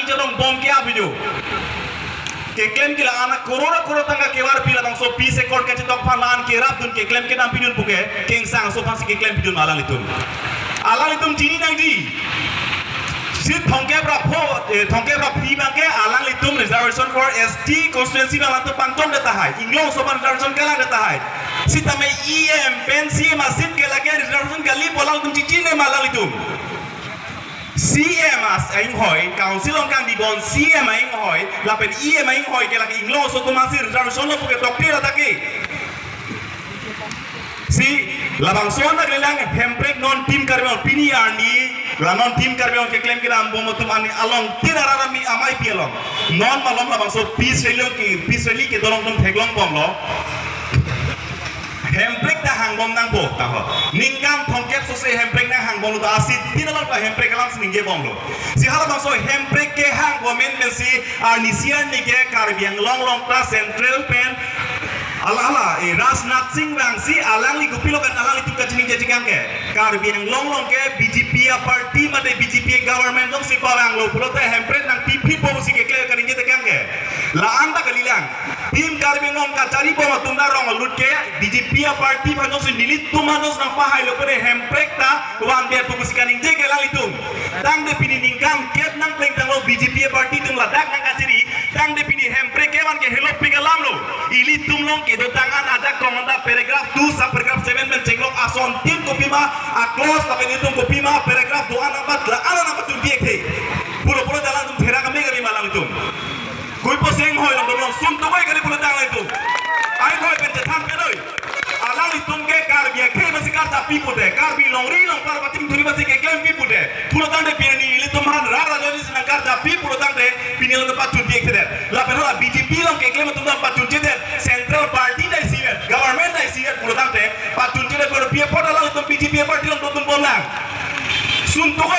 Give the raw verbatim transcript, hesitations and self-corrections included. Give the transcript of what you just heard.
Jadong bom ke abijo. Keklem ke la-an a-crore crore tangka kevar pi labangso peace accord kachetok aphan la-an kerapdun keklem kedam pidun puke, kengsang aso aphansi keklem pidun ma alanglitum. Alanglitum chini nangji. Seat thomkep ra pho, eh, thomkep ra phli abangke alanglitum reservation for S T constituency abang alanglitum pangchongdet tahai. Inglong aso aphan reservation kelangdet tahai. Sitame E M pen C M a-seat ke lake reservation kali pu alanglitum chechini ma alanglitum. C M a-, ainghoi, council along kangdibon C M ainghoi, lapen E M ainghoi ke lake inglong aso atum aphansi reservation lo puke tokte ra ta ke. Si, labangso anak lelang hemprek non Team Karbi Anglong pini arni, la non Team Karbi Anglong keklem kedam bom atum ani along tin ararami amei pi along. Non malom labangso peace rally ke, peace rally kedo along atum theklong bomlo. Hemprek ta hangbom nangpo, taho. Ningkan thomkep sose hemprek nang hangbomlo, ta asit tin along ta hemprek alam si ningje bomlo. Si halabangso hemprek kehang government pensi arnisi arni ke Karbi Anglong along ta central pen ala ala, eh, Rajnath Singh vangsi alangli kopilo kan alanglitum kachiningje chekang ke. Karbi Anglong along ke B J P a-party mate B J P government alongsi pavanglo pulote hemprek nangpiphitpo pusi keklem kaningje tekang ke. La-an ta kalilang. Team Karbi Anglong kachari bom atum ta rong alut ke B J P a-party aphan jongsi nelitum aphan jongsi nangpahailo pore hemprek ta vandet pu pusi kaningje ke alanglitum. Tangte pini ningkan kep nangplengtanglo B J P a-party atum ladak nangkachiri. Tangte pini hemprek kevan ke helopik alamlo. Ilitum along kedotang an adak kong anta paragraph two sub paragraph seven pen chenglok ason tin kopima a-clause lapen itum kopima paragraph do-an nangpat la-an nangpatun diek the. Pulo pulo jalan atum thera kami kami ma alanglitum. Koipo si ainghoi along dolong sum tokoi kali pulo tang alanglitum. Ainghoi pen chethan pedoi. Alanglitum ke Karbi akhei masi karjapi pute. Karbi longri longpar patim thuri masi keklem pi pute. Pulo tangte pini ilitum aphan rara joni si nangkarjapi pulo tangte pini along patun diek thedet. Lapen hala B J P along keklem atum ta patun chedet. Central party ta isivet, government ta isivet pulo tangte patun chedet, pulo pi apot alanglitum B J P a-party along dotun bomlang. Sum tokoi